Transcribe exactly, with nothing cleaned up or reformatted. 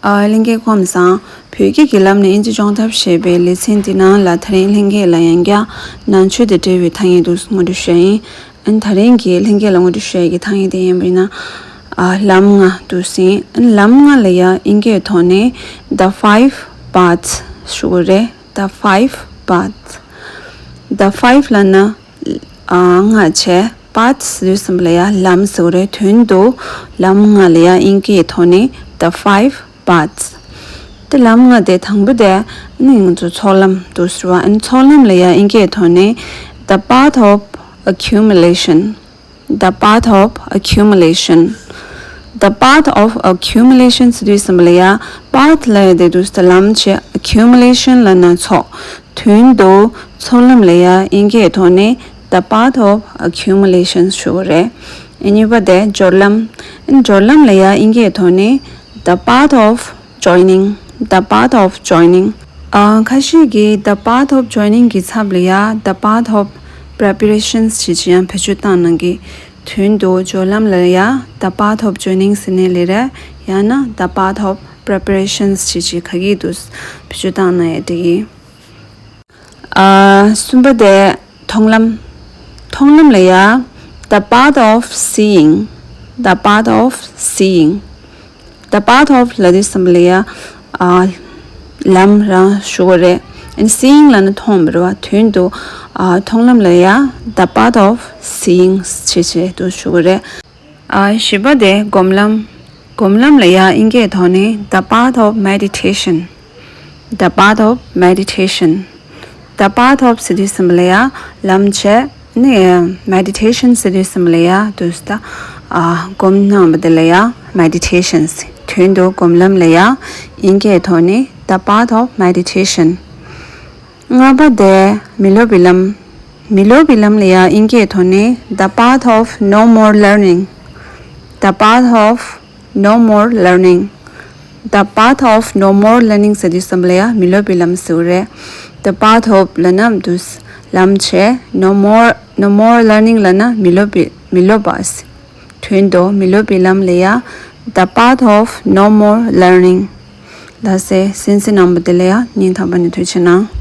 ཨ། ལྷན་རྒྱས་ཁམས་བཟང་། བོད་སྐད་ཀྱི་ལམ་ནས་དབྱིན་ཇི་སྦྱོང་ཐབས་ཞེས་པའི་ལེ་ཚན་འདི་ནང་ལ་དེ་རིང་ལྷན་རྒྱས་ལ་ཡང་བསྐྱར་ནང་ཆོས་དང་འབྲེལ་བའི་ཐ་སྙད་དུ་ངོ་སྤྲོད་ཞུ་ཡ་ཡིན། ཨ་ནི་དེ་རིང་གི་ལྷན་རྒྱས་ལ་ངོ་སྤྲོད་ཞུ་ཡ་གི་ཐ་སྙད་དེ་ཡིན་པ་ཡིན་ན། ཨ། ལམ་ལྔ་འདུག་ཟིན། ཨ་ནི་ལམ་ལྔ་ལ་ཡ་དབྱིན་སྐད་ཐོག་ནས་The Five Paths ཞུ་གི་རེད། The Five Paths. The Five ལབ་ན། ཨ། ལྔ་བྱས། Paths ཟེར་དུས་ཙམ་པ་ལ་ཡ་ལམ་ཟེར་བ་རེད། དོན་དུ་ལམ་ལྔ་ལ་ཡ་དབྱིན་སྐད་ཐོག་ནས་The Five Paths. དེ་ལམ་ལྔ་དེ་དང་པོ་དེ་ནི་ང་ཚོ་ཚོགས་ལམ་དུ་ཟེར་བ། ཨ་ནི་ཚོགས་ལམ་ལ་ཡ་དབྱིན་སྐད་ཐོག་ནས་The Path of Accumulation. The Path of Accumulation. The Path of Accumulation ཟེར་དུས་ཙམ་པ་ལ་ཡ་Path ལབ་ཡ་དེ་དུས་ད་ལམ་བྱས། Accumulation ལབ་ན་ཚོགས། དོན་དུ་ཚོགས་ལམ་ལ་ཡ་དབྱིན་སྐད་ཐོག་ནས་The Path of Accumulation ཞུ་གི་རེད། ཨ་ནི་གཉིས་པ་དེ་སྦྱོར་ལམ། སྦྱོར་ལམ་ལ་ཡ་དབྱིན་སྐད་ཐོག་ནས་The Path of Joining. The Path of Joining. ཨ། ཁ་ཤས་ཀྱིས་The Path of Joining གི་ཚབ་ལ་ཡ་The Path of Preparations ཞེས་ཀྱང་བེད་སྤྱོད་བཏང་གནང་གི། དོན་དུ་སྦྱོར་ལམ་ལ་ཡ་The Path of Joining ཟེར་ནའི་ལེགས་རེད། ཡང་ན་The Path of Preparations ཞེས་ཀྱི་ག་གི་དུ་བེད་སྤྱོད་བཏང་ན་ཡང་འགྲིག་གི། ཨ། གསུམ་པ་དེ་མཐོང་ལམ། མཐོང་ལམ་ལ་ཡ་The Path of Seeing. The Path of Seeing. The Path of ལབ་དུས་ཙམ་པ་ལ་ཡ། ཨ། ལམ་རང་ཞུ་གི་རེད། ཨ་ནི་Seeing ལབ་ན་མཐོང་བ་རེད་བ། དོན་དུ། ཨ། མཐོང་ལམ་ལ་ཡ་The Path of Seeing ཞེས་བྱས་དུ་ཞུ་གི་རེད། ཨ། བཞི་པ་དེ་སྒོམ་ལམ། སྒོམ་ལམ་ལ་ཡ་དབྱིན་སྐད་ཐོག་ནས་The Path of Meditation. The Path of Meditation. The Path of ཟེར་དུས་ཙམ་པ་ལ་ཡ་ལམ་བྱས། ཨ་ནི་Meditation ཟེར་དུས་ཙམ་པ་ལ་ཡ་དུས་ད། ཨ། སྒོམ་གནང་བ་དེ་ལ་ཡ་Meditation ཟེར། དོན་དུ་སྒོམ་ལམ་ལ་ཡ་དབྱིན་སྐད་ཐོག་ནས་The Path of Meditation. ལྔ་པ་དེ་མི་སློབ་པའི་ལམ། མི་སློབ་པའི་ལམ་ལ་ཡ་དབྱིན་སྐད་ཐོག་ནས་The Path of No More Learning. The Path of No More Learning. The Path of No More Learning ཟེར་དུས་ཙམ་པ་ལ་ཡ་མི་སློབ་པའི་ལམ་ཟེར་བ་རེད། The Path of ལབ་ན་དུས་ལམ་བྱས། No More, No More Learning ལབ་ན་མི་སློབ་པའི། མི་སློབ་པ། དོན་དུ་མི་སློབ་པའི་ལམ་ལ་ཡ་The Path of No More Learning. ལགས་སེ། གསན་གཟིགས་གནང་བ་དེ་ལ་ཡ་སྙིང་ཐག་པ་ནས་ཐུགས་རྗེ་གནང་།